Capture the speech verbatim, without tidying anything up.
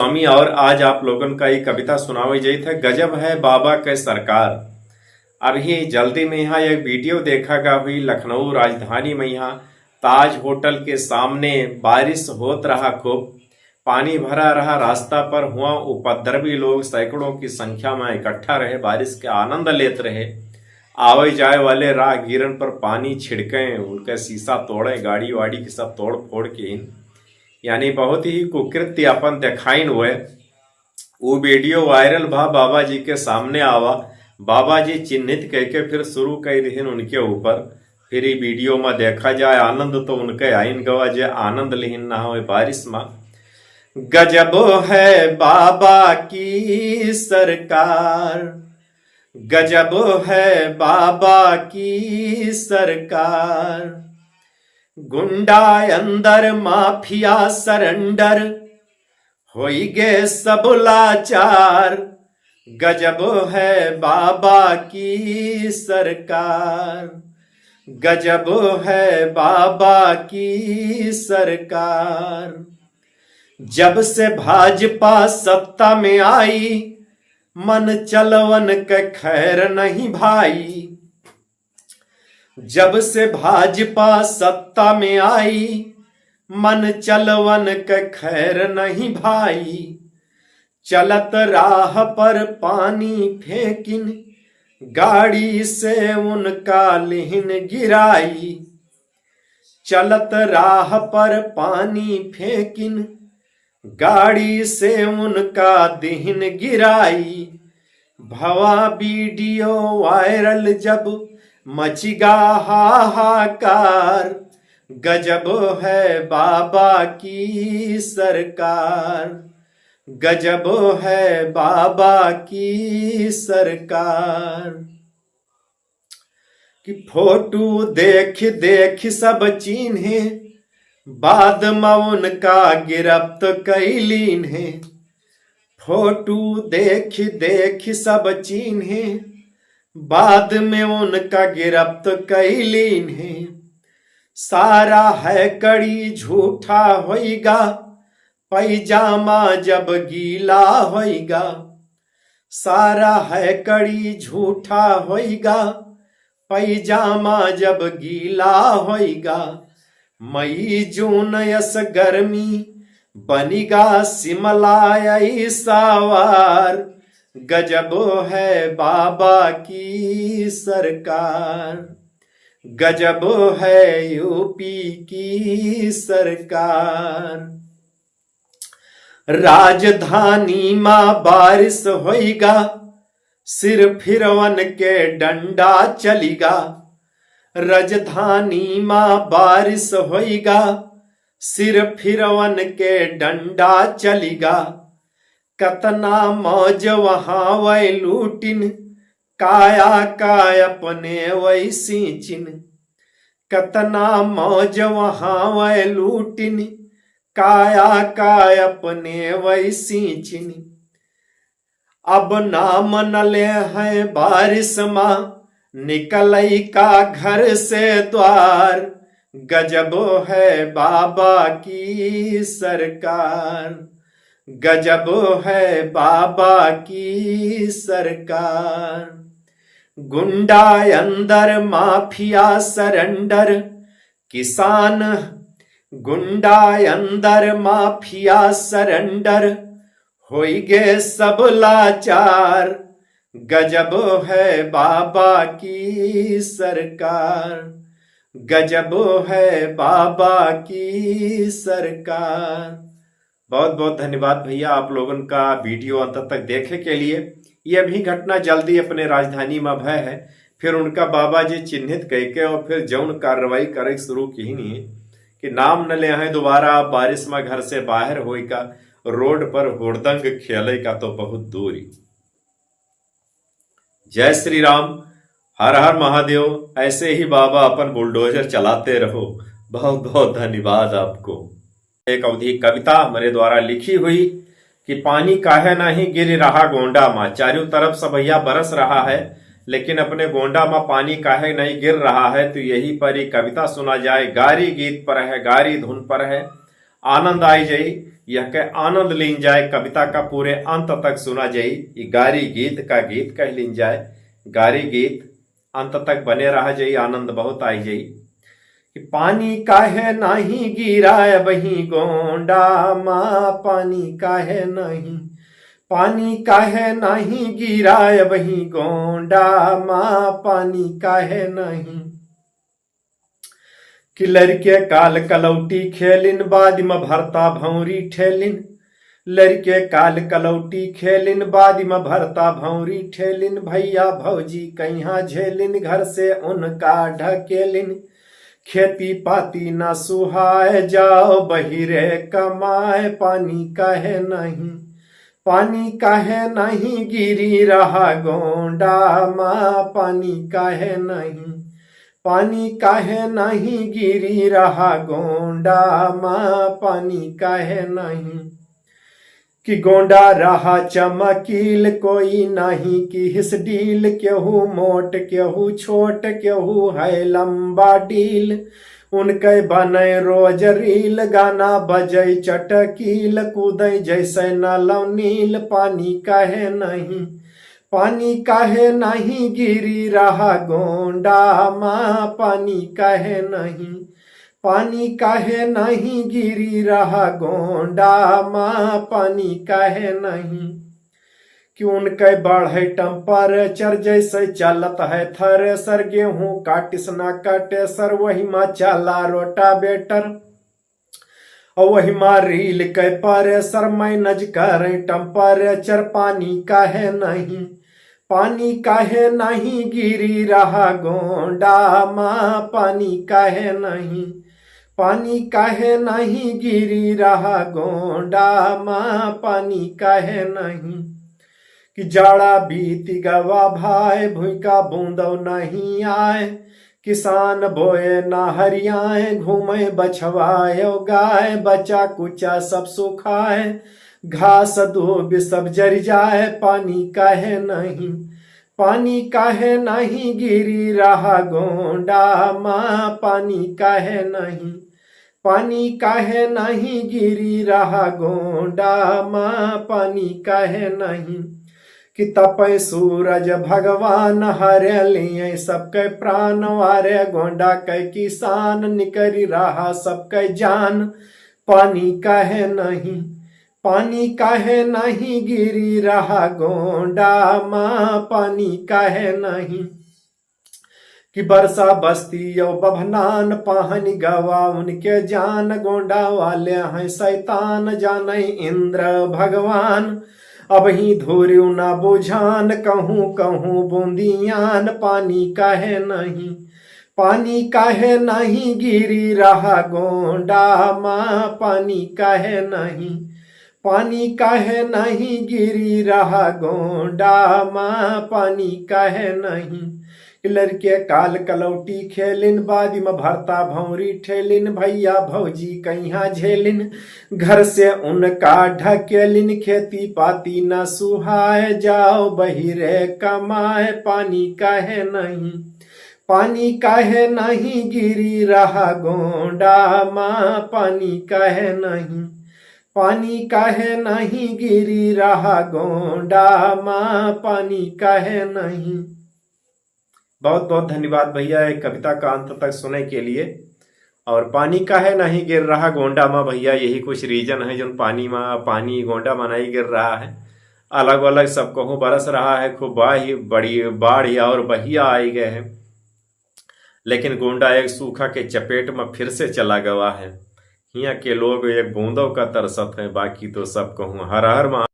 स्वामी और आज आप लोगन का एक कविता सुनावे जाइत है, गजब है बाबा के सरकार। अभी जल्दी में यहाँ एक वीडियो देखा गा हुई लखनऊ राजधानी में, यहाँ ताज होटल के सामने बारिश होत रहा खूब, पानी भरा रहा रास्ता पर, हुआ उपद्रवी लोग सैकड़ों की संख्या में इकट्ठा रहे, बारिश के आनंद लेत रहे। आवे जाए वाले राहगीरन पर पानी छिड़के, उनके शीशा तोड़े, गाड़ी वाड़ी के सब तोड़ फोड़ के इन, यानी बहुत ही कुकृत्य अपन देखाइन हुए। वो वीडियो वायरल भा, बाबा जी के सामने आवा, बाबा जी चिन्हित कइके फिर शुरू कइ दिहिन उनके ऊपर। फिर ई वीडियो में देखा जाए, आनंद तो उनके आइन गवा जे आनंद लिहिन ना होए बारिश में। गजबो है बाबा की सरकार, गजबो है बाबा की सरकार। गुंडा अंदर माफिया सरेंडर, होई गे सब लाचार। गजब है बाबा की सरकार, गजब है बाबा की सरकार। जब से भाजपा सत्ता में आई, मन चलवन के खैर नहीं भाई। जब से भाजपा सत्ता में आई, मन चलवन के खैर नहीं भाई। चलत राह पर पानी फेंकिन, गाड़ी से उनका लिहिन गिराई। चलत राह पर पानी फेंकिन, गाड़ी से उनका दिहिन गिराई। भवा वीडियो वायरल जब मचिगा हाहाकार। गजब है बाबा की सरकार, गजब है बाबा की सरकार। कि फोटो देख देख सब चीन्हे, बाद में उनका गिरफ्त कैलीन है। फोटो देख देख सब चीन्हे, बाद में उनका गिरफ्त कैलीन है। सारा है कड़ी झूठा होइगा, पैजामा जब गीला होइगा। सारा है कड़ी झूठा होइगा, पैजामा जब गीला होइगा। मई जून यस गर्मी बनिगा शिमला ऐसा वार। गजब है बाबा की सरकार, गजब है यूपी की सरकार। राजधानी मा बारिश होइगा, सिर फिरवन के डंडा चलिगा। राजधानी मा बारिश होइगा, सिर फिरवन के डंडा चलिगा। कतना मौज वहाँ वै लूटिन, काया का अपने वै सींचिन। कतना मौज वहाँ वै लूटिन, काया का अपने वै सींचिन। अब नाम न ले हैं बारिश मा, निकलै का घर से द्वार। गजब है बाबा की सरकार, गजब है बाबा की सरकार। गुंडा अंदर माफिया सरेंडर, किसान गुंडा अंदर माफिया सरेंडर, होई गे सब लाचार। गजब है बाबा की सरकार, गजब है बाबा की सरकार। बहुत बहुत धन्यवाद भैया, आप लोगन का वीडियो अंत तक देखे के लिए। ये भी घटना जल्दी अपने राजधानी में भय है, फिर उनका बाबा जी चिन्हित कइके और फिर जौन कार्रवाई करे शुरू किहिन कि नाम न ले हैं दोबारा, बारिश में घर से बाहर होई का, रोड पर हुड़दंग खेले का तो बहुत दूरी। जय श्री राम, हर हर महादेव। ऐसे ही बाबा अपन बुलडोजर चलाते रहो। बहुत बहुत धन्यवाद आपको। एक अवधी कविता हमारे द्वारा लिखी हुई कि पानी काहे नहीं गिर रहा गोंडा मा। चारों तरफ से भैया बरस रहा है, लेकिन अपने गोंडा मा पानी काहे नहीं गिर रहा है, तो यही पर ही कविता सुना जाए। गारी गीत पर है, गारी धुन पर है। आनंद आई जाई, यह के आनंद लीन जाए। कविता का पूरे अंत तक सुना जाई। ई गारी गीत का गीत कह लीन जाए। गारी गीत अंत तक बने रहा जाई, आनंद बहुत आई जाई। कि पानी काहे नाही गिराए बही गोंडा मा, पानी काहे नाही, पानी काहे नाही गिराए बही गोंडा मा, पानी काहे नाही। कि लड़के काल कलौटी खेलिन, बाद में भरता भौरी ठेलिन। लड़के काल कलौटी खेलिन, बाद में भरता भौरी ठेलिन। भैया भौजी कहिया झेलिन, घर से उनका ढकेलिन। खेती पाती ना सुहाए, जाओ बहिरे कमाए, पानी काहे नहीं, पानी काहे नहीं गिरी रहा गोंडा मा, पानी काहे नहीं, पानी काहे नहीं गिरी रहा गोंडा मा, पानी काहे नहीं। कि गोंडा रहा चमकील, कोई नहीं कि हिस डील, केहू मोट केहू छोट केहू है लंबा डील। उनके बने रोज रील, गाना बजै चटकील, कूदै जैसे नलौ नील, पानी काहे नहीं, पानी काहे नहीं गिरी रहा गोंडा मा, पानी काहे नहीं, पानी काहे नहीं गिरी रहा गोंडा मा, पानी काहे नहीं। कि उनके बढ़े टेम्परेचर, जैसे चलत है थ्रेसर, गेहूं काटिस ना काटे सर, वही मा चला रोटावेटर। और वही मा रील के परेसर, मैनेज करे टेम्परेचर, पानी काहे नहीं, पानी काहे नहीं गिरी रहा गोंडा मा, पानी काहे नहीं, पानी काहे नहीं गिरी रहा गोंडा मा, पानी काहे नहीं। कि जाड़ा बीत गवा भाई, भूइका बूंदौ नहीं आए, किसान बोए ना हरियाए, घूमे बछवायो गाय, बचा कुचा सब सुखाए, घास दूब सब जरि जाए, पानी काहे नहीं, पानी काहे नहीं गिरी रहा गोंडा मा, पानी काहे नहीं, पानी काहे नहीं गिरी रहा गोंडा मा, पानी काहे नहीं। कि तपै सूरज भगवान, हरे लिए सबके प्राण, वारे गोंडा के किसान, निकरी रहा सबके जान, पानी काहे नहीं, पानी काहे नहीं गिरी रहा गोंडा मा, पानी काहे नहीं। कि बरसा बस्ती यो बभनान, पाहनी गवा उनके जान, गोंडा वाले हैं शैतान, जाने इंद्र भगवान। अबहीं धोरियो ना बुझान, कहूँ कहूँ बूंदियान, पानी काहे नहीं, पानी काहे नहीं गिरी रहा गोंडा मा, पानी काहे नहीं, पानी काहे नहीं गिरी रहा गोंडा मा, पानी काहे नहीं। लड़के काल कलौटी खेलिन, बादी में भरता भौरी ठेलिन, भैया भौजी कहिया झेलिन, घर से उनका ढकेलिन, खेती पाती न सुहाए, जाओ बहिरे कमाए, पानी काहे नहीं, पानी काहे नहीं गिरी रहा गोंडा मा, पानी काहे नहीं, पानी काहे नहीं गिरी रहा गोंडा मा, पानी काहे नहीं। बहुत बहुत धन्यवाद भैया, एक कविता का अंत तक सुने के लिए। और पानी काहे नहीं गिर रहा गोंडा मा भैया, यही कुछ रीजन है जो पानी मा, पानी गोंडा मा नहीं गिर रहा है। अलग अलग सब कहूँ बरस रहा है, खूब बाढ़, बड़ी बाढ़ और बहिया आई गए है, लेकिन गोंडा एक सूखा के चपेट में फिर से चला गवा है। हियाँ के लोग एक बूंदों का तरसत है, बाकी तो सब कहूँ हर हर महा-